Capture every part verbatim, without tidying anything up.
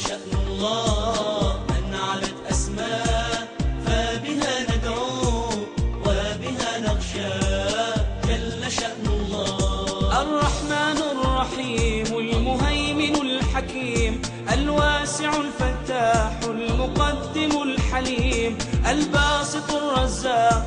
شأن الله، من علت أسماء فبها ندعو وبها نخشى. جل شأن الله. الرحمن الرحيم، المهيمن الحكيم، الواسع الفتاح، المقدم الحليم، الباسط الرزاق،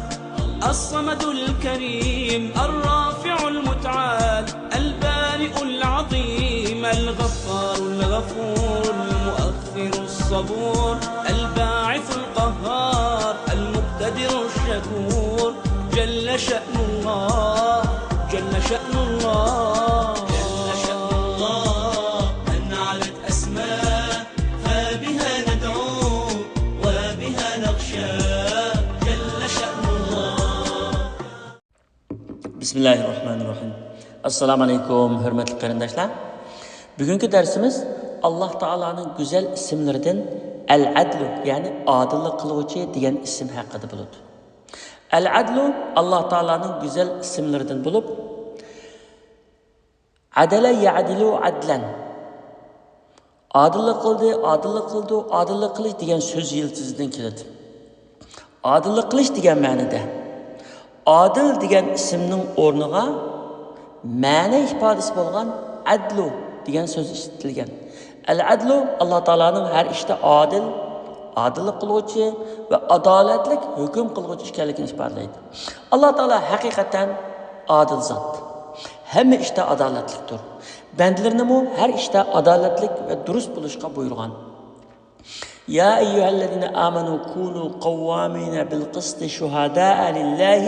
الصمد الكريم، الرافع المتعال، البارئ العظيم، الغفار الغفور، المؤخر الصبور، الباعث القهار، المقتدر الشكور. جل شأن الله، جل شأن الله. جل شأن الله، من علت أسماء فبها ندعو وبها نخشى. جل شأن الله. بسم الله الرحمن الرحيم. ئەسسالامۇ ئەلەيكۇم، ھۆرمەتلىك قېرىنداشلار. بۈگۈنكى دەرسىمىز ئاللاھ تائالانىڭ گۈزەل ئىسىملىرىدىن ئەل-ئەدلۇ، يەنى ئادىللىق قىلغۇچى دېگەن ئىسىم ھەققىدە بولىدۇ. ئەل-ئەدلۇ ئاللاھ تائالانىڭ گۈزەل ئىسىملىرىدىن بولۇپ، ئەدەلە يەئدىلۇ ئەدلەن. ئادىللىق قىلدى، ئادىللىق قىلىدۇ، ئادىللىق قىلىش دېگەن سۆز يىلتىزىدىن كېلىدۇ. ئادىللىق قىلىش دېگەن مەنىدە. ئادىل دېگەن ئىسىمنىڭ ئورنىغا مەنە ئىپادىسى بولغان ئەدلۇ دېگەن سۆز ئىشلىتىلگەن. ئەل-ئەدلۇ ئاللاھ تائالانىڭ ھەر ئىشتا ئادىل، ئادىللىق قىلغۇچى ۋە ئادالەتلىك ھۆكۈم قىلغۇچى ئىكەنلىكىنى ئىپادىلەيدۇ. ئاللاھ تائالا ھەقىقەتەن ئادىل زات. ھەممە ئىشتا ئادالەتلىكتۇر. بەندىلىرىنىمۇ ھەر ئىشتا ئادالەتلىك ۋە دۇرۇس بولۇشقا بۇيرۇغان. يا أيها الذين آمنوا كونوا قوامين بالقسط شهداء لله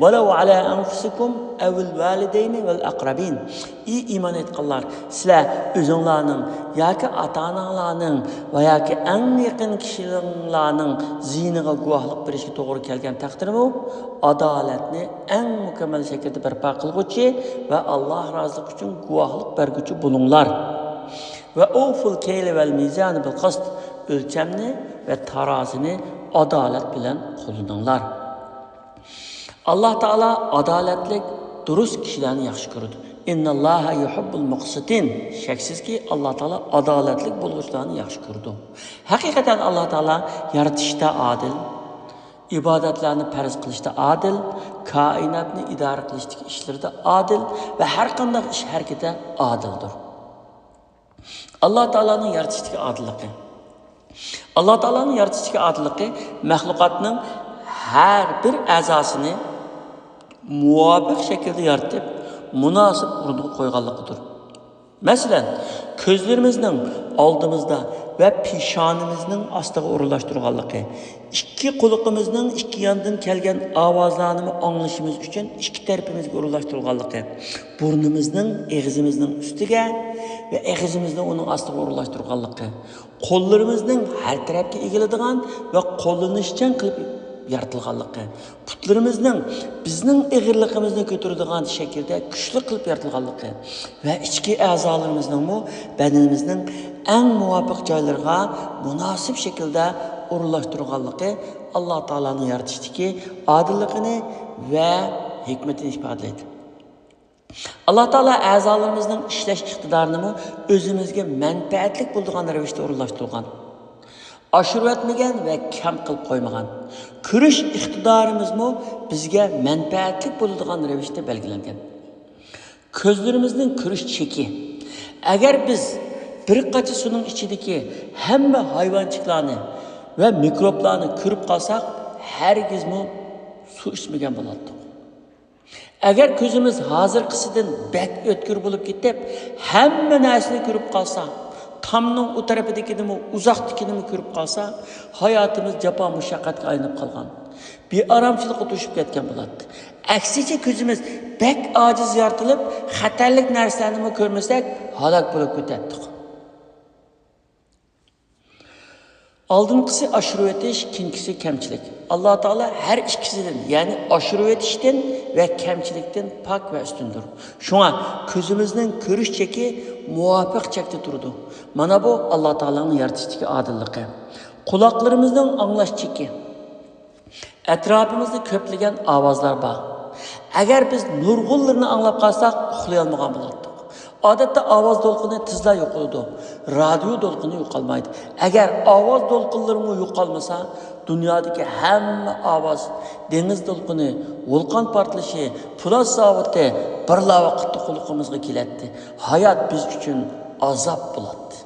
ولو على أنفسكم أو الوالدين والأقربين. ئى ئىمان ئېيتقانلار، سىلەر ئۆزۈڭلارنىڭ ياكى ئاتا-ئاناڭلارنىڭ ۋە ياكى ئەڭ يېقىن كىشىلىرىڭلارنىڭ زىيىنىغا گۇۋاھلىق بېرىشكە توغرا كەلگەن تەقدىرمۇ، ئادالەتنى ئەڭ مۇكەممەل شەكىلدە بەرپا قىلغۇچى ۋە ئاللاھ رازىلىقى ئۈچۈن گۇۋاھلىق بەرگۈچى بولۇڭلار. ۋە أوفوا الكيل والميزان بالقسط، ئۆلچەمنى ۋە تارازىنى ئادالەت بىلەن قوللىنىڭلار. ئاللاھ تائالا ئادالەتلىك، دۇرۇس كىشىلەرنى ياخشى كۆرىدۇ. إن الله يحب المقسطين. شەكسىزكى، ئاللاھ تائالا ئادالەتلىك بولغۇچىلارنى ياخشى كۆرىدۇ. ھەقىقەتەن ئاللاھ تائالا يارىتىشتا ئادىل، ئىبادەتلەرنى پەرز قىلىشتا ئادىل، كائىناتنى ئىدارە قىلىشتىكى ئىشلىرىدا ئادىل ۋە ھەر قانداق ئىش ھەرىكىتى ئادىلدۇر. ئاللاھ تائالانىڭ يارىتىشتىكى ئادىللىقى. ئاللاھ تائالانىڭ يارىتىشتىكى ئادىللىقى مەخلۇقاتنىڭ ھەر بىر ئەزاسىنى مۇۋاپىق شەكىلدە يارىتىپ، مۇناسىپ ئورۇنغا قويغانلىقىدۇر. مەسىلەن، كۆزلىرىمىزنىڭ ئالدىمىزدا ۋە پېشانىمىزنىڭ ئاستىغا ئورۇنلاشتۇرغانلىقى، ئىككى قۇلىقىمىزنىڭ ئىككى ياندىن كەلگەن ئاۋازلارنىمۇ ئاڭلىشىمىز ئۈچۈن ئىككى تەرىپىمىزگە ئورۇنلاشتۇرغانلىقى، بۇرنىمىزنىڭ ئېغىزىمىزنىڭ ئۈستىگە ۋە ئېغىزىمىزنى ئۇنىڭ ئاستىغا ئورۇنلاشتۇرغانلىقى، قوللىرىمىزنىڭ ھەر تەرەپكە ئېگىلىدىغان ۋە قوللىنىشچان قىلىپ يارىتىلغانلىقى، پۇتلىرىمىزنىڭ بىزنىڭ ئېغىرلىقىمىزنى كۆتۈرىدىغان شەكىلدە كۈچلۈك قىلىپ يارىتىلغانلىقى ۋە ئىچكى ئەزالىرىمىزنىڭمۇ بەدىنىمىزنىڭ ئەڭ مۇۋاپىق جايلىرىغا مۇناسىپ شەكىلدە ئورۇنلاشتۇرغانلىقى ئاللاھ تائالانىڭ يارىتىشتىكى ئادىللىقىنى ۋە ھېكمىتىنى ئىپادىلەيدۇ. ئاللاھ تائالا ئەزالىرىمىزنىڭ ئىشلەش ئىقتىدارىنىمۇ ئۆزىمىزگە مەنپەئەتلىك بولىدىغان رەۋىشتە ئورۇنلاشتۇرغان. ئاشۇرۇۋەتمىگەن ۋە كەم قىلىپ قويمىغان. كۆرۈش ئىقتىدارىمىزمۇ بىزگە مەنپەئەتلىك بولىدىغان رەۋىشتە بەلگىلەنگەن. كۆزلىرىمىزنىڭ كۆرۈش چېكى. ئەگەر بىز بىر قاچا سۇنىڭ ئىچىدىكى ھەممە ھايۋانچىكلارنى ۋە مىكروبلارنى كۆرۈپ قالساق، ھەرگىزمۇ سۇ ئىچمىگەن بولاتتۇق. ئەگەر كۆزىمىز ھازىرقىسىدىن بەك ئۆتكۈر بولۇپ كېتىپ، ھەممە نەرسىنى كۆرۈپ قالسا، تامنىڭ ئۇ تەرىپىدىكىنىمۇ، ئۇزاقتىكىنىمۇ كۆرۈپ قالسا، ھاياتىمىز جاپا مۇشەققەتكە ئايلىنىپ قالغان. بىئارامچىلىققا توشۇپ كەتكەن بولاتتى. ئەكسىچە كۆزىمىز بەك ئاجىز يارىتىلىپ، خەتەرلىك نەرسىلەرنىمۇ كۆرمىسەك، ھالاك بولۇپ كېتەتتۇق. ئالدىنقىسى ئاشۇرۇۋېتىش، كېيىنكىسى كەمچىلىك. ئاللا تائالا ھەر ئىككىسىدىن، يەنى ئاشۇرۇۋېتىشتىن ۋە كەمچىلىكتىن پاك ۋە ئۈستۈندۇر. شۇڭا كۆزىمىزنىڭ كۆرۈش چېكى مۇۋاپىق چەكتە تۇرىدۇ. مانا بۇ ئاللا تائالانىڭ يارىتىشتىكى ئادىللىقى. قۇلاقلىرىمىزنىڭ ئاڭلاش چېكى. ئەتراپىمىزدا كۆپلىگەن ئاۋازلار بار. ئەگەر بىز نۇرغۇنلىرىنى ئاڭلاپ قالساق، ئۇخلىيالمىغان بولاتتۇق. ئادەتتە ئاۋاز دولقۇنى تېزلا يوقىلىدۇ. رادىيو دولقۇنى يوقالمايدۇ. ئەگەر ئاۋاز دولقۇنلىرىمۇ يوقالمىسا، دۇنيادىكى ھەممە ئاۋاز، دېڭىز دولقۇنى، ۋۇلقان پارتلىشى، پولات زاۋۇتى بىرلا ۋاقىتتا قۇلىقىمىزغا كېلەتتى. ھايات بىز ئۈچۈن ئازاب بولاتتى.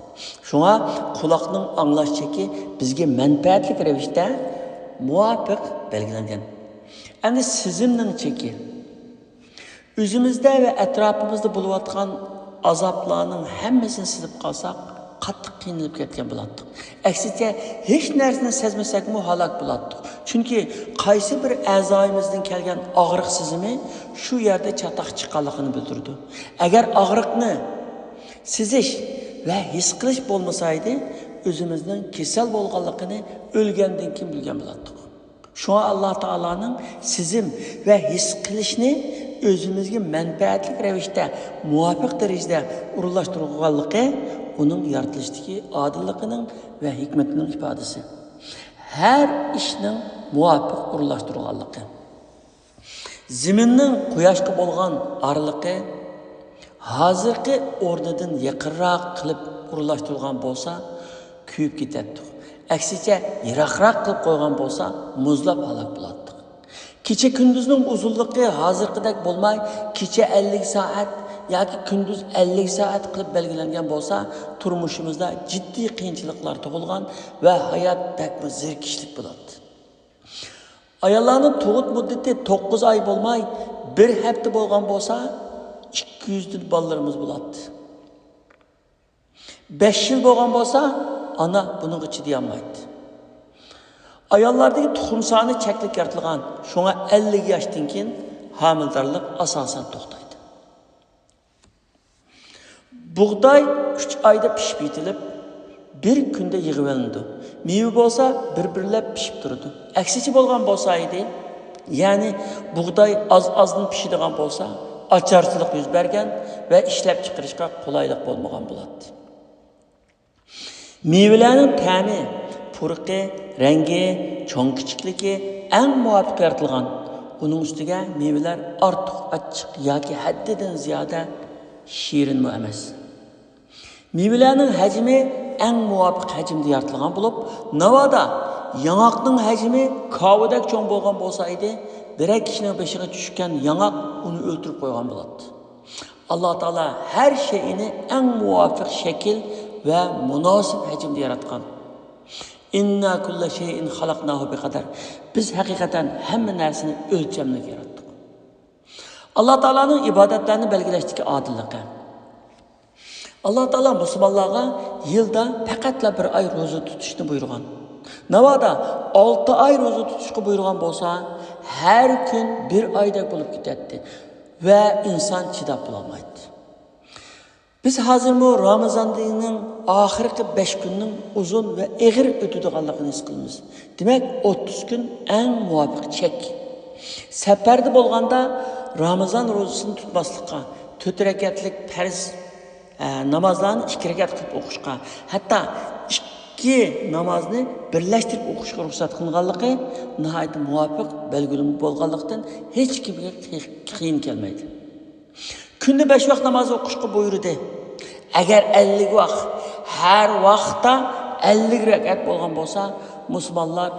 شۇڭا قۇلاقنىڭ ئاڭلاش چېكى بىزگە مەنپەئەتلىك رەۋىشتە مۇۋاپىق بەلگىلەنگەن. ئەمدى سېزىمنىڭ چېكى. ئۆزىمىزدە ۋە ئەتراپىمىزدا بولۇۋاتقان ئازابلارنىڭ ھەممىسىنى سېزىپ قالساق، قاتتىق قىينىلىپ كەتكەن بولاتتۇق. ئەكسىچە، ھېچ نەرسىنى سەزمىسەكمۇ ھالاك بولاتتۇق. چۈنكى قايسى بىر ئەزايىمىزدىن كەلگەن ئاغرىق سېزىمى شۇ يەردە چاتاق چىققانلىقىنى بىلدۈرىدۇ. ئەگەر ئاغرىقنى سېزىش ۋە ھېس قىلىش بولمىسا ئىدى، ئۆزىمىزنىڭ كېسەل بولغانلىقىنى ئۆلگەندىن كېيىن بىلگەن بولاتتۇق. شۇڭا ئاللا تائالانىڭ سېزىم ۋە ھېس قىلىشنى ئۆزىمىزگە مەنپەئەتلىك رەۋىشتە، مۇۋاپىق دەرىجىدە ئورۇنلاشتۇرغانلىقى ئۇنىڭ يارىتىلىشتىكى ئادىللىقىنىڭ ۋە ھېكمىتىنىڭ ئىپادىسى. ھەر ئىشنىڭ مۇۋاپىق ئورۇنلاشتۇرۇلغانلىقى. زېمىننىڭ قۇياشقا بولغان ئارىلىقى ھازىرقى ئورنىدىن يېقىنراق قىلىپ ئورۇنلاشتۇرغان بولسا، كۆيۈپ كېتەتتۇق. ئەكسىچە، يىراقراق قىلىپ قويغان بولسا، مۇزلاپ ھالاك بولاتتۇق. كېچە كۈندۈزنىڭ ئۇزۇنلۇقى ھازىرقىدەك بولماي، كېچە ئەللىك سائەت ياكى كۈندۈز ئەللىك سائەت قىلىپ بەلگىلەنگەن بولسا، تۇرمۇشىمىزدا جىددىي قىيىنچىلىقلار تۇغۇلغان ۋە ھايات بەكمۇ زېرىكىشلىك بولاتتى. ئاياللارنىڭ تۇغۇت مۇددىتى توققۇز ئاي بولماي، بىر ھەپتە بولغان بولسا، ئىككى يۈزدىن بالىلىرىمىز بولاتتى. بەش يىل بولغان بولسا، ئانا بۇنىڭغا چىدىيالمايتتى. ئاياللاردىكى تۇخۇم سانى چەكلىك يارىتىلغان، شۇڭا ئەللىك ياشتىن كېيىن ھامىلىدارلىق ئاساسەن توختايدۇ. بۇغداي ئۈچ ئايدا پىشىپ يېتىلىپ، بىر كۈندە يىغىۋېلىنىدۇ. مېۋە بولسا بىر-بىرلەپ پىشىپ تۇرىدۇ. ئەكسىچە بولغان بولسا ئىدى، يەنى بۇغداي ئاز-ئازدىن پىشىدىغان بولسا، ئاچارچىلىق يۈز بەرگەن ۋە ئىشلەپچىقىرىشقا قولايلىق بولمىغان بولاتتى. مېۋىلەرنىڭ تەمى، پۇرىقى، رەڭگى، چوڭ-كىچىكلىكى ئەڭ مۇۋاپىق يارىتىلغان. ئۇنىڭ ئۈستىگە مېۋىلەر ئارتۇق ئاچچىق ياكى ھەددىدىن زىيادە شېرىنمۇ ئەمەس. مېۋىلەرنىڭ ھەجمى ئەڭ مۇۋاپىق ھەجىمدە يارىتىلغان بولۇپ، ناۋادا ياڭاقنىڭ ھەجمى كاۋىدەك چوڭ بولغان بولسا ئىدى، بىرەر كىشىنىڭ بېشىغا چۈشكەن ياڭاق ئۇنى ئۆلتۈرۈپ قويغان بولاتتى. ئاللا تائالا ھەر شەيئىنى ئەڭ مۇۋاپىق شەكىل ۋە مۇناسىپ ھەجىمدە ياراتقان. «ئىننا كۇللە شەيئىن خەلەقناھۇ بىقەدەر.» بىز ھەقىقەتەن ھەممە نەرسىنى ئۆلچەملىك ياراتتۇق. ئاللا تائالانىڭ ئىبادەتلەرنى بەلگىلەشتىكى ئادىللىقى. ئاللا تائالا مۇسۇلمانلارغا يىلدا پەقەتلا بىر ئاي روزا تۇتۇشنى بۇيرۇغان. ناۋادا ئالتە ئاي روزا تۇتۇشقا بۇيرۇغان بولسا، ھەر كۈن بىر ئايدەك بولۇپ كېتەتتى ۋە ئىنسان چىداپ بولالمايتتى. بىز ھازىرمۇ رامىزاننىڭ ئاخىرقى بەش كۈنىنىڭ ئۇزۇن ۋە ئېغىر ئۆتىدىغانلىقىنى ھېس قىلىمىز. دېمەك، ئوتتۇز كۈن ئەڭ مۇۋاپىق چەك. سەپەردە بولغاندا رامىزان روزىسىنى تۇتماسلىققا، تۆت رەكەتلىك پەرز، ئە، نامازلارنى ئىككى رەكەت قىلىپ ئوقۇشقا، ھەتتا ئىككى نامازنى بىرلەشتۈرۈپ ئوقۇشقا رۇخسەت قىلىنغانلىقى ناھايىتى مۇۋاپىق بەلگىلىمە بولغانلىقتىن، ھېچكىمگە قىي-، قىيىن كەلمەيدۇ. كۈندە بەش ۋاق ناماز ئوقۇشقا بۇيرۇدى. ئەگەر ئەللىك ۋاق، ھەر ۋاقىتتا ئەللىك رەكەت بولغان بولسا، مۇسۇلمانلار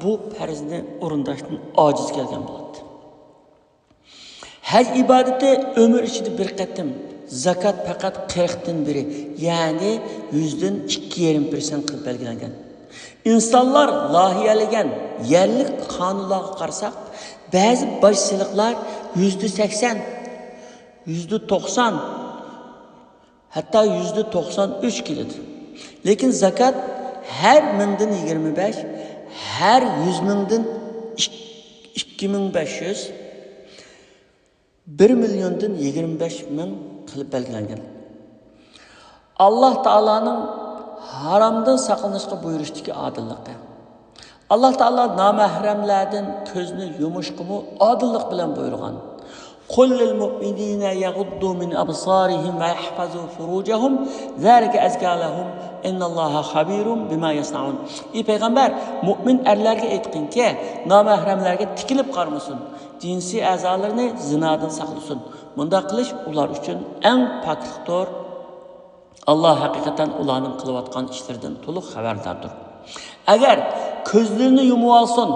بۇ پەرزنى ئورۇنداشتىن ئاجىز كەلگەن بولاتتى. ھەج ئىبادىتى ئۆمۈر ئىچىدە بىر قېتىم، زاكات پەقەت قىرىقتىن بىرى، يەنى يۈزدىن ئىككى يېرىم پىرسەنت قىلىپ بەلگىلەنگەن. ئىنسانلار لايىھەلىگەن يەرلىك قانۇنلارغا قارىساق، بەزى باج سېلىقلار يۈزدە سەكسەن، يۈزدە توقسان، ھەتتا يۈزدە توقسان ئۈچ كېلىدۇ. لېكىن زاكات ھەر مىڭدىن يىگىرمە بەش، ھەر يۈز مىڭدىن ئىك-، ئىككى مىڭ بەش يۈز، بىر مىليوندىن يىگىرمە بەش مىڭ قىلىپ بەلگىلەنگەن. ئاللا تائالانىڭ ھارامدىن ساقلىنىشقا بۇيرۇشتىكى ئادىللىقى. ئاللا تائالا نامەھرەملەردىن كۆزنى يۇمۇشقىمۇ ئادىللىق بىلەن بۇيرۇغان. قل للمؤمنين يغضوا من أبصارهم ويحفظوا فروجهم ذلك أزكى لهم إن الله خبير بما يصنعون. ئى پەيغەمبەر، مۇئمىن ئەرلەرگە ئېيتقىنكى، نامەھرەملەرگە تىكىلىپ قارىمىسۇن، جىنسىي ئەزالىرىنى زىنادىن ساقلىسۇن. مۇنداق قىلىش ئۇلار ئۈچۈن ئەڭ پاكلىقتۇر. ئاللا ھەقىقەتەن ئۇلارنىڭ قىلىۋاتقان ئىشلىرىدىن تولۇق خەۋەرداردۇر. ئەگەر كۆزلىرىنى يۇمۇۋالسۇن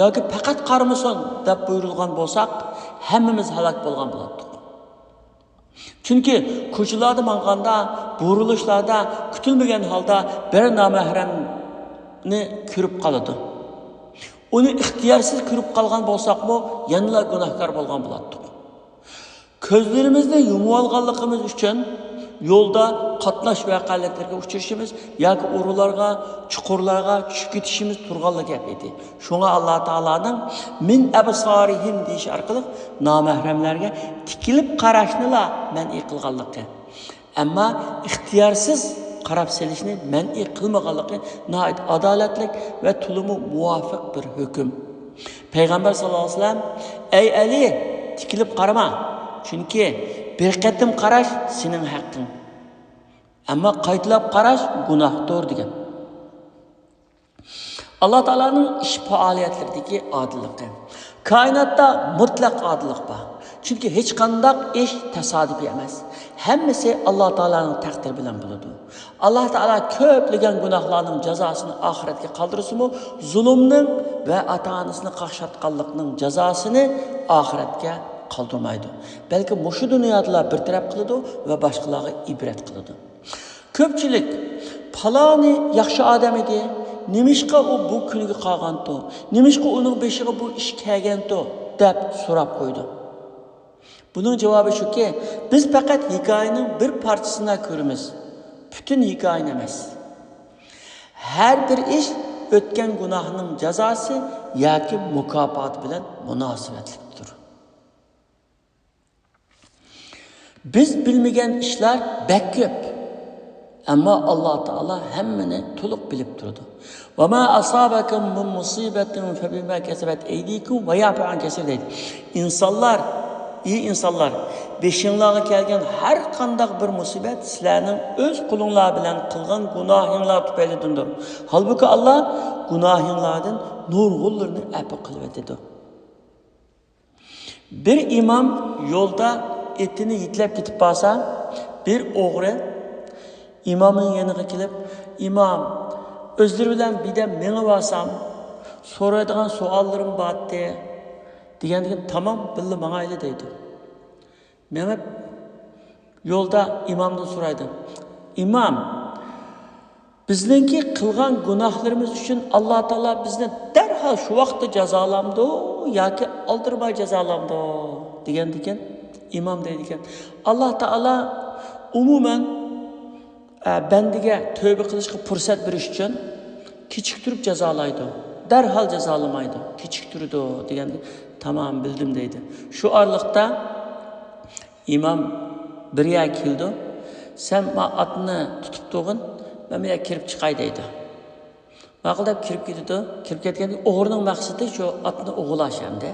ياكى پەقەت قارىمىسۇن دەپ بۇيرۇلغان بولساق، ھەممىمىز ھالاك بولغان بولاتتۇق. چۈنكى كوچىلاردا ماڭغاندا، بۇرۇلۇشلاردا كۈتۈلمىگەن ھالدا بىر نامەھرەمنى كۆرۈپ قالىدۇ. ئۇنى ئىختىيارسىز كۆرۈپ قالغان بولساقمۇ، يەنىلا گۇناھكار بولغان بولاتتۇق. كۆزلىرىمىزنى يۇمۇۋالغانلىقىمىز ئۈچۈن يولدا قاتناش ۋەقەلىكلىرىگە ئۇچرىشىمىز ياكى ئورۇنلارغا، چۇقۇرلارغا چۈشۈپ كېتىشىمىز تۇرغانلا گەپ ئىدى. شۇڭا ئاللا تائالانىڭ «مىن ئەبسارىھىم» دېيىش ئارقىلىق نامەھرەملەرگە تىكىلىپ قاراشنىلا مەنئى قىلغانلىقى، ئەمما ئىختىيارسىز قاراپ سېلىشنى مەنئى قىلمىغانلىقى ناھايىتى ئادالەتلىك ۋە تولىمۇ مۇۋاپىق بىر ھۆكۈم. پەيغەمبەر ساللاللاھۇ ئەلەيھى ۋەسەللەم: «ئەي ئەلى، تىكىلىپ قارىما، چۈنكى بىر قېتىم قاراش سېنىڭ ھەققىڭ، ئەمما قايتىلاپ قاراش گۇناھتۇر» دېگەن. ئاللا تائالانىڭ ئىش پائالىيەتلىرىدىكى ئادىللىقى. كائىناتتا مۇتلەق ئادىللىق بار. چۈنكى ھېچقانداق ئىش تاسادىپىي ئەمەس. ھەممىسى ئاللا تائالانىڭ تەقدىرى بىلەن بولىدۇ. ئاللا تائالا كۆپلىگەن گۇناھلارنىڭ جازاسىنى ئاخىرەتكە قالدۇرسىمۇ، زۇلۇمنىڭ ۋە ئاتا-ئانىسىنى قاقشاتقانلىقنىڭ جازاسىنى ئاخىرەتكە قالدۇرمايدۇ. بەلكى مۇشۇ دۇنيادىلا بىر تەرەپ قىلىدۇ ۋە باشقىلارغا ئىبرەت قىلىدۇ. كۆپچىلىك: «پالانى ياخشى ئادەم ئىدى، نېمىشقا ئۇ بۇ كۈنگە قالغانتۇ؟ نېمىشقا ئۇنىڭ بېشىغا بۇ ئىش كەلگەنتۇ؟» دەپ سوراپ قويىدۇ. بۇنىڭ جاۋابى شۇكى، بىز پەقەت ھېكايىنىڭ بىر پارچىسىنىلا كۆرىمىز، پۈتۈن ھېكايىنى ئەمەس. ھەر بىر ئىش ئۆتكەن گۇناھنىڭ جازاسى ياكى مۇكاپاتى بىلەن مۇناسىۋەتلىكتۇر. بىز بىلمىگەن ئىشلار بەك كۆپ. ئەمما ئاللا تائالا ھەممىنى تولۇق بىلىپ تۇرىدۇ. «وما أصابكم من مصيبة فبما كسبت أيديكم ويعفو عن كثير» دەيدۇ. ئىنسانلار، ئى ئىنسانلار، بېشىڭلارغا كەلگەن ھەر قانداق بىر مۇسىبەت سىلەرنىڭ ئۆز قولۇڭلار بىلەن قىلغان گۇناھىڭلار تۈپەيلىدىندۇر. ھالبۇكى، ئاللا گۇناھىڭلاردىن نۇرغۇنلىرىنى ئەپۇ قىلىۋېتىدۇ. بىر ئىمام يولدا ئېتىنى يېتىلەپ كېتىپ بارسا، بىر ئوغرى ئىمامنىڭ يېنىغا كېلىپ، «ئىمام، ئۆزلىرى بىلەن بىردەم مېڭىۋالسام، سورايدىغان سوئاللىرىم بارتتى» دېگەندىكىن، «تامام، بىللە ماڭايلى» دەيدۇ. مېڭىپ، يولدا ئىمامدىن سورايدۇ: «ئىمام، بىزنىڭكى قىلغان گۇناھلىرىمىز ئۈچۈن ئاللا تائالا بىزنى دەرھال شۇ ۋاقىتتا جازالامدۇ ياكى ئالدىرىماي جازالامدۇ؟» دېگەندىكىن، ئىمام دەيدىكەن: «ئاللا تائالا ئومۇمەن، ئە، بەندىگە تۆبە قىلىشقا پۇرسەت بېرىش ئۈچۈن كېچىكتۈرۈپ جازالايدۇ، دەرھال جازالىمايدۇ، كېچىكتۈرىدۇ» دېگەندىكىن، «تامام، بىلدىم» دەيدۇ. شۇ ئارىلىقتا ئىمام بىر يەرگە كېلىدۇ. «سەن ما ئاتنى تۇتۇپ تۇرغىن، مەن بۇ يەرگە كىرىپ چىقاي» دەيدۇ. ماقۇل دەپ كىرىپ كېتىدۇ. كىرىپ كەتكەندىن كېيىن ئوغرىنىڭ مەقسىتى شۇ ئاتنى ئوغرىلاش ئەمدى.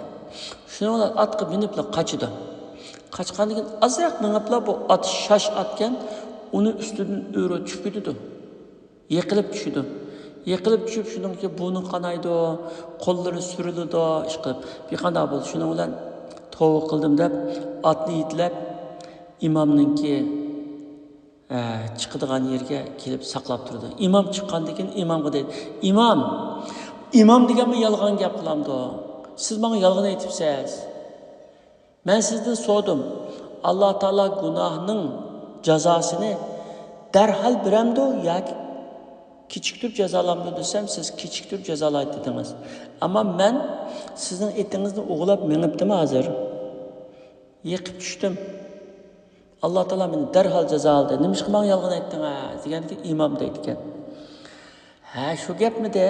شۇنىڭ بىلەن ئاتقا مىنىپلا قاچىدۇ. قاچقاندىن كېيىن ئازراق مېڭىپلا، بۇ ئات شاش ئاتكەن، ئۇنىڭ ئۈستىدىن ئۆرە چۈشۈپ كېتىدۇ. يىقىلىپ چۈشىدۇ. يىقىلىپ چۈشۈپ، شۇنىڭ كېيىن بۇرنى قانايدۇ، قوللىرى سۈرۈلىدۇ، ئىشقىلىپ، بىر قانداق بولدى. شۇنىڭ بىلەن توۋا قىلدىم دەپ، ئاتنى يېتىلەپ، ئىمامنىڭكى، ئە، چىقىدىغان يېرىگە كېلىپ ساقلاپ تۇرىدۇ. ئىمام چىققاندىن كېيىن ئىمامغا دەيدۇ: «ئىمام، ئىمام دېگەنمۇ يالغان گەپ قىلامدۇ؟ سىز ماڭا يالغان ئېيتىپسىز. مەن سىزدىن سورىدىم، ئاللا تائالا گۇناھنىڭ جازاسىنى دەرھال بېرەمدۇ ياكى كېچىكتۈرۈپ جازالامدۇ دېسەم، سىز كېچىكتۈرۈپ جازالايدۇ دېدىڭىز. ئەمما مەن سىزنىڭ ئېتىڭىزنى ئوغرىلاپ مېڭىپتىمەن ھازىر. يىقىپ چۈشتۈم. ئاللا تائالا مېنى دەرھال جازالىدى. نېمىشقا ماڭا يالغان ئېيتتىڭىز؟» دېگەندىكىن ئىمام دەيدىكەن: «ھە، شۇ گەپمىدى؟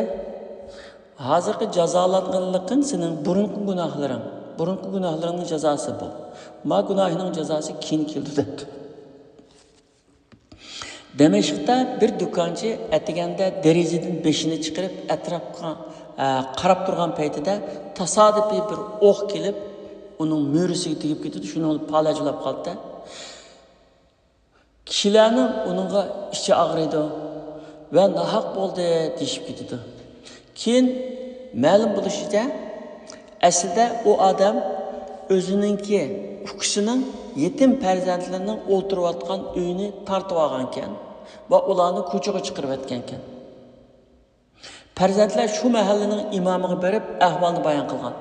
ھازىرقى جازالانغانلىقىڭ سېنىڭ بۇرۇنقى گۇناھلىرىڭ. بۇرۇنقى گۇناھلىرىڭنىڭ جازاسى بۇ. ما گۇناھىنىڭ جازاسى كېيىن كېلىدۇ» دەپتۇ. دىمەشقتا بىر دۇكانچى ئەتىگەندە دېرىزىدىن بېشىنى چىقىرىپ ئەتراپقا، ئە، قاراپ تۇرغان پەيتىدە تاسادىپىي بىر ئوق كېلىپ، ئۇنىڭ مۈرىسىگە تېگىپ كېتىدۇ، شۇنىڭ بىلەن پالەچ بولاپ قالىدۇ. كىشىلەرنىڭ ئۇنىڭغا ئىچى ئاغرىيدۇ ۋە ناھەق بولدى دېيىشىپ كېتىدۇ. كېيىن مەلۇم بولۇشىچە، ئەسلىدە ئۇ ئادەم ئۆزىنىڭكى ئۇكىسىنىڭ يېتىم پەرزەنتلىرىنىڭ ئولتۇرۇۋاتقان ئۆيىنى تارتىۋالغانكەن ۋە ئۇلارنى كوچىغا چىقىرىۋەتكەنكەن. پەرزەنتلەر شۇ مەھەللىنىڭ ئىمامىغا بېرىپ ئەھۋالنى بايان قىلغان.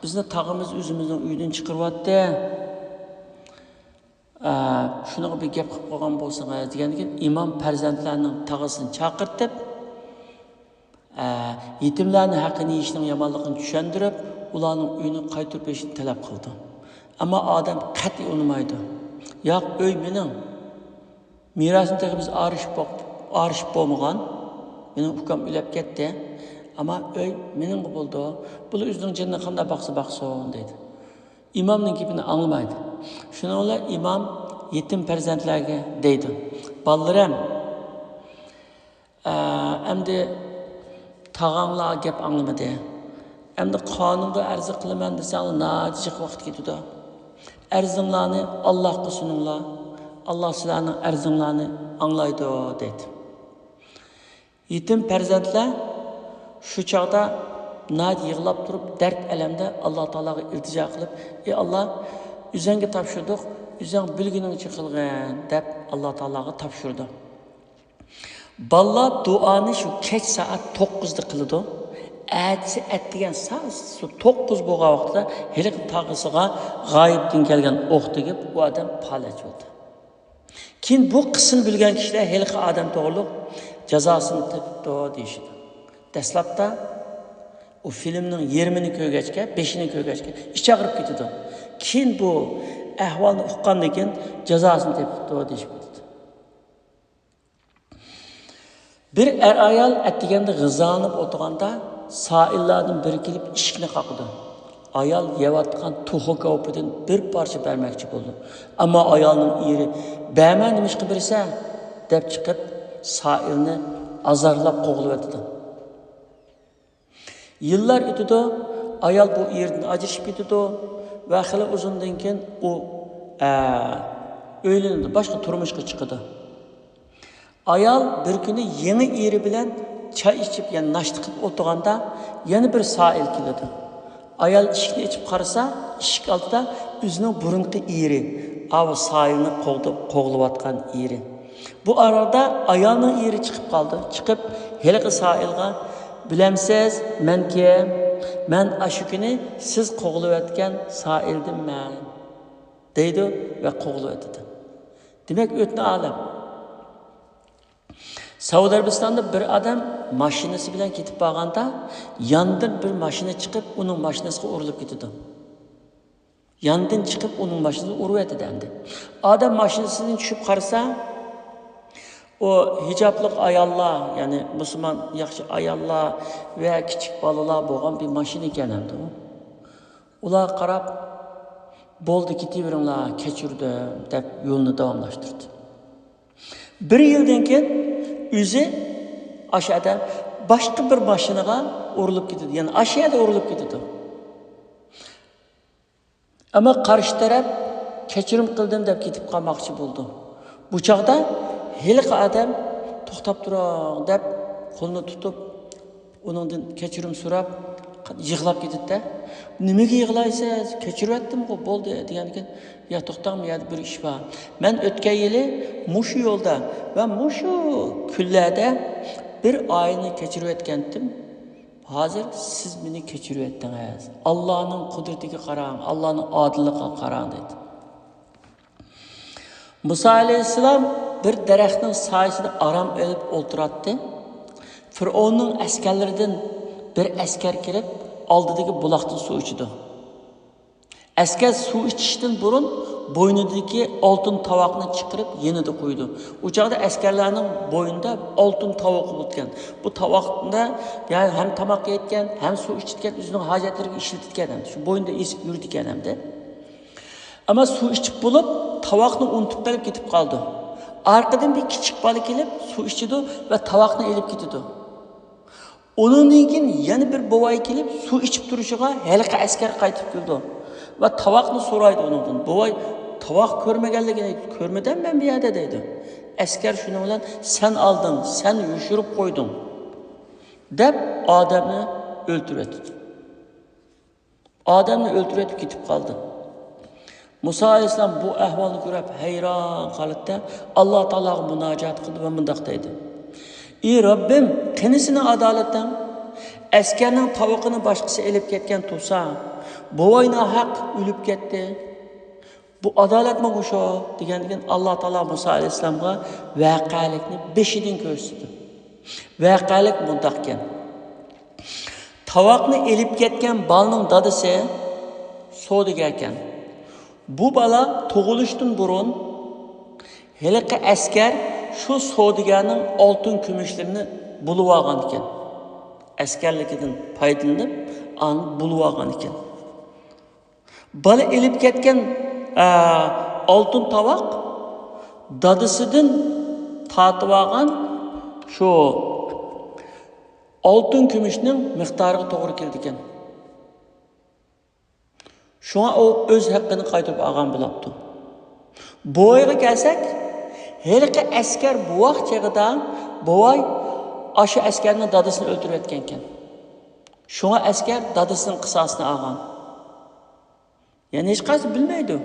بىزنى تاغىمىز ئۆزىمىزنىڭ ئۆيىدىن چىقىرىۋەتتى. ئە، شۇنىڭغا بىر گەپ قىلىپ قويغان بولسىڭىز دېگەندىكىن، ئىمام پەرزەنتلەرنىڭ تاغىسىنى چاقىرتىپ، ئە، يېتىملەرنىڭ ھەققىنى يېيىشنىڭ يامانلىقىنى چۈشەندۈرۈپ، ئۇلارنىڭ ئۆيىنى قايتۇرۇپ بېرىشنى تەلەپ قىلىدۇ. ئەمما ئادەم قەتئىي ئۇنىمايدۇ. ياق، ئۆي مېنىڭ. مىراسنى تېخى بىز ئايرىشىپ بوق-، ئايرىشىپ بولمىغان. مېنىڭ ئۇكام ئۆلۈپ كەتتى. ئەمما ئۆي مېنىڭغا بولىدۇ. بۇلار ئۆزىنىڭ جېنىنى قانداق باقسا باقسۇن، دەيدۇ. ئىمامنىڭ گېپىنى ئاڭلىمايدۇ. شۇنىڭ بىلەن ئىمام يېتىم پەرزەنتلەرگە دەيدۇ، بالىلىرىم، ئە، ئەمدى تاغاڭلار گەپ ئاڭلىمىدى. ئەمدى قانۇنغا ئەرز قىلىمەن دېسەڭلار، ناھايىتى جىق ۋاقىت كېتىدۇ. ئەرزىڭلارنى ئاللاھقا سۇنۇڭلار. ئاللاھ سىلەرنىڭ ئەرزىڭلارنى ئاڭلايدۇ، دەيدۇ. يېتىم پەرزەنتلەر شۇ چاغدا ناھايىتى يىغلاپ تۇرۇپ، دەرد ئەلەمدە ئاللاھ تائالاغا ئىلتىجا قىلىپ، ئى ئاللاھ، ئۆزەڭگە تاپشۇردۇق، ئۆزەڭ بىلگىنىڭچە قىلغىن، دەپ ئاللاھ تائالاغا تاپشۇرىدۇ. بالىلار دۇئانى شۇ كەچ سائەت توققۇزدا قىلىدۇ. ئەتىسى ئەتىگەن سائەت شۇ توققۇز بولغان ۋاقىتتا ھېلىقى تاغىسىغا غايىبتىن كەلگەن ئوق تېگىپ، ئۇ ئادەم پالەچ بولدى. كېيىن بۇ قىسسىنى بىلگەن كىشىلەر ھېلىقى ئادەم توغرۇلۇق جازاسىنى تېپىپتۇ دېيىشىدۇ. دەسلەپتە ئۇ فىلىمنىڭ يېرىمىنى كۆرگەچكە، بېشىنى كۆرگەچكە ئىچى ئاغرىپ كېتىدۇ. كېيىن بۇ ئەھۋالنى ئۇققاندىن كېيىن جازاسىنى تېپىپتۇ دېيىشىپ كېتىدۇ. بىر ئەر-ئايال ئەتىگەندە غىزالىنىپ ئولتۇرغاندا، سائىللاردىن بىرى كېلىپ ئىشىكنى قاقىدۇ. ئايال يەۋاتقان توخۇ كاۋىپىدىن بىر پارچە بەرمەكچى بولىدۇ. ئەمما ئايالنىڭ ئېرى، «بەرمە، نېمىشقا بېرىسەن؟» دەپ چىقىپ، سائىلنى ئازارلاپ قوغلىۋېتىدۇ. يىللار ئۆتىدۇ، ئايال بۇ ئېرىدىن ئاجرىشىپ كېتىدۇ ۋە خېلى ئۇزۇندىن كېيىن ئۇ، ئە، ئۆيلىنىدۇ، باشقا تۇرمۇشقا چىقىدۇ. ئايال بىر كۈنى يېڭى ئېرى بىلەن چاي ئىچىپ، يەنى ناشتا قىلىپ ئولتۇرغاندا، يەنە بىر سائىل كېلىدۇ. ئايال ئىشىكنى ئېچىپ قارىسا، ئىشىك ئالدىدا ئۆزىنىڭ بۇرۇنقى ئېرى، ئاۋۇ سائىلنى قوغدا-، قوغلىۋاتقان ئېرى. بۇ ئارىدا ئايالنىڭ ئېرى چىقىپ قالدى. چىقىپ، ھېلىقى سائىلغا، «بىلەمسىز، مەن كىم؟ مەن ئاشۇ كۈنى سىز قوغلىۋەتكەن سائىلدىنمەن» دەيدۇ ۋە قوغلىۋېتىدۇ. دېمەك، ئۆتنە ئالەم. سەئۇدى ئەرەبىستاندا بىر ئادەم ماشىنىسى بىلەن كېتىپ بارغاندا، ياندىن بىر ماشىنا چىقىپ، ئۇنىڭ ماشىنىسىغا ئۇرۇلۇپ كېتىدۇ. ياندىن چىقىپ، ئۇنىڭ ماشىنىسىنى ئۇرۇۋەتتى ئەمدى. ئادەم ماشىنىسىدىن چۈشۈپ قارىسا، ئۇ ھىجابلىق ئاياللار، يەنى مۇسۇلمان ياخشى ئاياللار ۋە كىچىك بالىلار بولغان بىر ماشىنا ئىكەن ئەمدى ئۇ. ئۇلارغا قاراپ، «بولدى، كېتىۋېرىڭلار، كەچۈردۈم» دەپ يولىنى داۋاملاشتۇردى. بىر يىلدىن كېيىن ئۆزى ئاشۇ ئادەم باشقا بىر ماشىنىغا ئۇرۇلۇپ كېتىدۇ، يەنى ئاشۇ يەردە ئۇرۇلۇپ كېتىدۇ. ئەمما قارشى تەرەپ «كەچۈرۈم قىلدىم» دەپ كېتىپ قالماقچى بولىدۇ. بۇ چاغدا ھېلىقى ئادەم «توختاپ تۇرۇڭ» دەپ قولىنى تۇتۇپ، ئۇنىڭدىن كەچۈرۈم سوراپ، يىغلاپ كېتىدىدە، «نېمىگە يىغلايسىز؟ كەچۈرۈۋەتتىمغۇ، بولدى» دېگەندىكىن، «يا توختاڭ، بۇ يەردە بىر ئىش بار. مەن ئۆتكەن يىلى مۇشۇ يولدا ۋە مۇشۇ كۈنلەردە بىر ئائىلىنى كەچۈرۈۋەتكەنتىم. ھازىر سىز مېنى كەچۈرۈۋەتتىڭىز. ئاللانىڭ قۇدرىتىگە قاراڭ، ئاللانىڭ ئادىللىقىغا قاراڭ» دېدى. مۇسا ئەلەيھىسسالام بىر دەرەخنىڭ سايىسىدا ئارام ئېلىپ ئولتۇراتتى. فىرئەۋننىڭ ئەسكەرلىرىدىن بىر ئەسكەر كىرىپ، ئالدىدىكى بۇلاقتىن سۇ ئىچىدۇ. ئەسكەر سۇ ئىچىشتىن بۇرۇن بوينىدىكى ئالتۇن تاۋاقنى چىقىرىپ يېنىدا قويىدۇ. ئۇ چاغدا ئەسكەرلەرنىڭ بوينىدا ئالتۇن تاۋىقى بولىدىكەن. بۇ تاۋاقتا، يەنى، ھەم تاماق يەيدىكەن، ھەم سۇ ئىچىدىكەن، ئۆزىنىڭ ھاجەتلىرىگە ئىشلىتىدىكەن ئەمدى. شۇ بوينىدا ئېسىپ يۈرىدىكەن ئەمدى. ئەمما سۇ ئىچىپ بولۇپ، تاۋاقنى ئۇنتۇپ قېلىپ كېتىپ قالىدۇ. ئارقىدىن بىر كىچىك بالا كېلىپ، سۇ ئىچىدۇ ۋە تاۋاقنى ئېلىپ كېتىدۇ. ئۇنىڭدىن كېيىن يەنە بىر بوۋاي كېلىپ، سۇ ئىچىپ تۇرۇشىغا ھېلىقى ئەسكەر قايتىپ كېلىدۇ ۋە تاۋاقنى سورايدۇ ئۇنىڭدىن. بوۋاي، تاۋاق كۆرمىگەنلىكىنى، «كۆرمىدىم مەن بۇ يەردە» دەيدۇ. ئەسكەر شۇنىڭ بىلەن، «سەن ئالدىڭ، سەن يوشۇرۇپ قويدۇڭ» دەپ ئادەمنى ئۆلتۈرۈۋەتتى. ئادەمنى ئۆلتۈرۈۋېتىپ كېتىپ قالدى. مۇسا ئەلەيھىسسالام بۇ ئەھۋالنى كۆرۈپ ھەيران قالىدىكەن، ئاللا تائالاغا مۇناجات قىلىدۇ ۋە مۇنداق دەيدۇ: ئى رەببىم، قېنى سېنىڭ ئادالىتىڭ؟ ئەسكەرنىڭ تاۋىقىنى باشقىسى ئېلىپ كەتكەن تۇرسا، بوۋاي ناھەق ئۆلۈپ كەتتى. بۇ ئادالەتمۇ مۇشۇ دېگەندىكىن، ئاللا تائالا مۇسا ئەلەيھىسسالامغا ۋەقەلىكنى بېشىدىن كۆرسىتىدۇ. ۋەقەلىك مۇنداقكەن. تاۋاقنى ئېلىپ كەتكەن بالىنىڭ دادىسى سودىگەركەن. بۇ بالا تۇغۇلۇشتىن بۇرۇن ھېلىقى ئەسكەر شۇ سودىگەرنىڭ ئالتۇن كۈمۈشلىرىنى بۇلىۋالغان ئىكەن. ئەسكەرلىكىدىن پايدىلىنىپ، ئانى بۇلىۋالغان ئىكەن. بالا ئېلىپ كەتكەن، ئە، ئالتۇن تاۋاق دادىسىدىن تارتىۋالغان شۇ ئالتۇن كۈمۈشنىڭ مىقدارىغا توغرا كېلىدىكەن. شۇڭا ئۇ ئۆز ھەققىنى قايتۇرۇپ ئالغان بولاپتۇ. بوۋايغا كەلسەك، ھېلىقى ئەسكەر بوۋاق چېغىدا بوۋاي ئاشۇ ئەسكەرنىڭ دادىسىنى ئۆلتۈرۈۋەتكەنكەن. شۇڭا ئەسكەر دادىسىنىڭ قىساسىنى ئالغان. يەنى ھېچقايسى بىلمەيدۇ.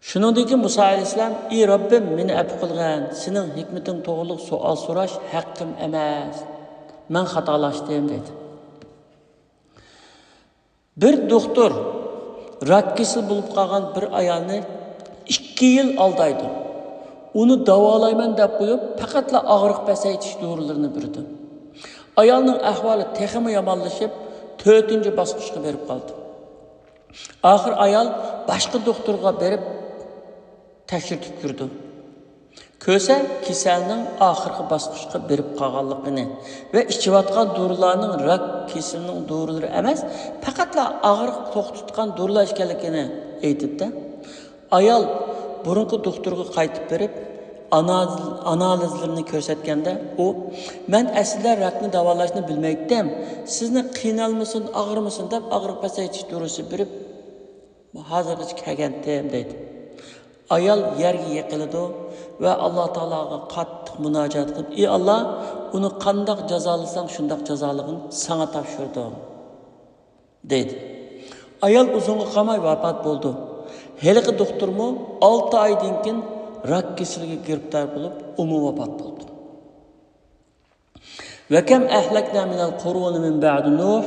شۇنىڭدىن كېيىن مۇسا ئەلەيھىسسالام: ئى رەببىم، مېنى ئەپۇ قىلغىن، سېنىڭ ھېكمىتىڭ توغرۇلۇق سوئال سوراش ھەققىم ئەمەس. مەن خاتالاشتىم، دېدى. بىر دوختۇر راك كېسىلى بولۇپ قالغان بىر ئايالنى ئىككى يىل ئالدايدۇ. ئۇنى داۋالايمەن دەپ قويۇپ، پەقەتلا ئاغرىق پەسەيتىش دورىلىرىنى بېرىدۇ. ئايالنىڭ ئەھۋالى تېخىمۇ يامانلىشىپ، تۆتىنچى باسقۇچقا بېرىپ قالىدۇ. ئاخىر ئايال باشقا دوختۇرغا بېرىپ تەكشۈرتۈپ كۆردى. كۆرسە، كېسەلنىڭ ئاخىرقى باسقۇچقا بېرىپ قالغانلىقىنى ۋە ئىچىۋاتقان دورىلارنىڭ راك كېسىلىنىڭ دورىلىرى ئەمەس، پەقەتلا ئاغرىق توختىتىدىغان دورىلار ئىكەنلىكىنى ئېيتىپتۇ. ئايال بۇرۇنقى دوختۇرغا قايتىپ بېرىپ، ئانا-، ئانالىزلىرىنى كۆرسەتكەندە، ئۇ: «مەن ئەسلىدە راكنى داۋالاشنى بىلمەيتتىم. سىزنى قىينالمىسۇن، ئاغرىمىسۇن دەپ ئاغرىق پەسەيتىش دورىسى بېرىپ، ھازىرغىچە كەلگەنتىم» دەيدۇ. ئايال يەرگە يىقىلىدۇ ۋە ئاللا تائالاغا قاتتىق مۇناجات قىلىپ: «ئى ئاللا، ئۇنى قانداق جازالىساڭ، شۇنداق جازالىغىن، ساڭا تاپشۇردۇم» دەيدۇ. ئايال ئۇزۇنغا قالماي ۋاپات بولىدۇ. ھېلىقى دوختۇرمۇ ئالتە ئايدىن كېيىن راك كېسىلىگە گىرىپتار بولۇپ، ئۇمۇ ۋاپات بولىدۇ. «وكم أهلكنا من القرون من بعد نوح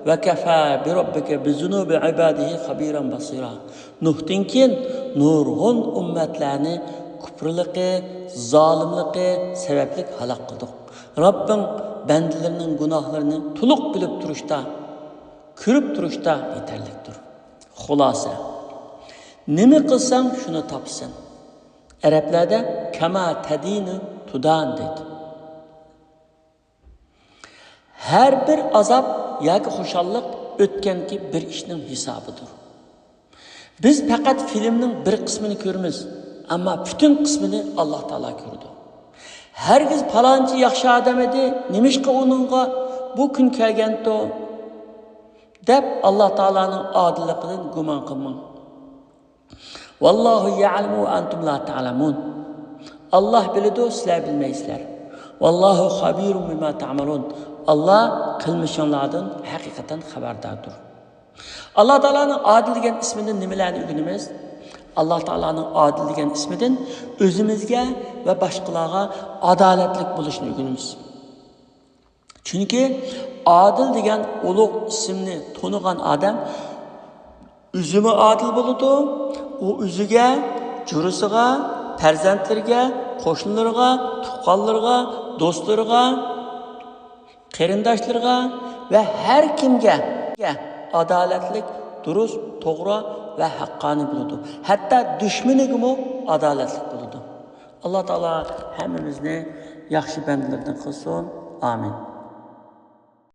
وكفى بربك بذنوب عباده خبيرا بصيرا». نۇھتىن كېيىن نۇرغۇن ئۈممەتلەرنى كۇپۇرلۇقى، زالىملىقى سەۋەبلىك ھالاك قىلدۇق. رەببىڭ بەندىلىرىنىڭ گۇناھلىرىنى تولۇق بىلىپ تۇرۇشتا، كۆرۈپ تۇرۇشتا يېتەرلىكتۇر. خۇلاسە، نېمە قىلساڭ، شۇنى تاپىسەن. ئەرەبلەردە «كما تدين تدان» دەيدۇ. ھەر بىر ئازاب ياكى خۇشاللىق ئۆتكەنكى بىر ئىشنىڭ ھېسابىدۇر. بىز پەقەت فىلىمنىڭ بىر قىسمىنى كۆرىمىز، ئەمما پۈتۈن قىسمىنى ئاللا تائالا كۆرىدۇ. ھەرگىز پالانچى ياخشى ئادەم ئىدى، نېمىشقا ئۇنىڭغا بۇ كۈن كەلگەنتۇ دەپ، ئاللا تائالانىڭ ئادىللىقىدىن گۇمان قىلماڭ. «والله يعلم وأنتم لا تعلمون». ئاللا بىلىدۇ، سىلەر بىلمەيسىلەر. «والله خبير بما تعملون». ئاللا قىلمىشىڭلاردىن ھەقىقەتەن خەۋەرداردۇر. ئاللا تائالانىڭ ئادىل دېگەن ئىسمىدىن نېمىلەرنى ئۆگىنىمىز؟ ئاللا تائالانىڭ ئادىل دېگەن ئىسمىدىن ئۆزىمىزگە ۋە باشقىلارغا ئادالەتلىك بولۇشنى ئۆگىنىمىز. چۈنكى ئادىل دېگەن ئۇلۇغ ئىسىمنى تونۇغان ئادەم ئۆزىمۇ ئادىل بولىدۇ. ئۇ ئۆزىگە، جورىسىغا، پەرزەنتلىرىگە، قوشنىلىرىغا، تۇغقانلىرىغا، دوستلىرىغا، قېرىنداشلىرىغا ۋە ھەر كىمگە ئادالەتلىك، دۇرۇس، توغرا ۋە ھەققانىي بولىدۇ. ھەتتا دۈشمىنىگىمۇ ئادالەتلىك بولىدۇ. ئاللا تائالا ھەممىمىزنى ياخشى بەندىلىرىدىن قىلسۇن. ئامىن.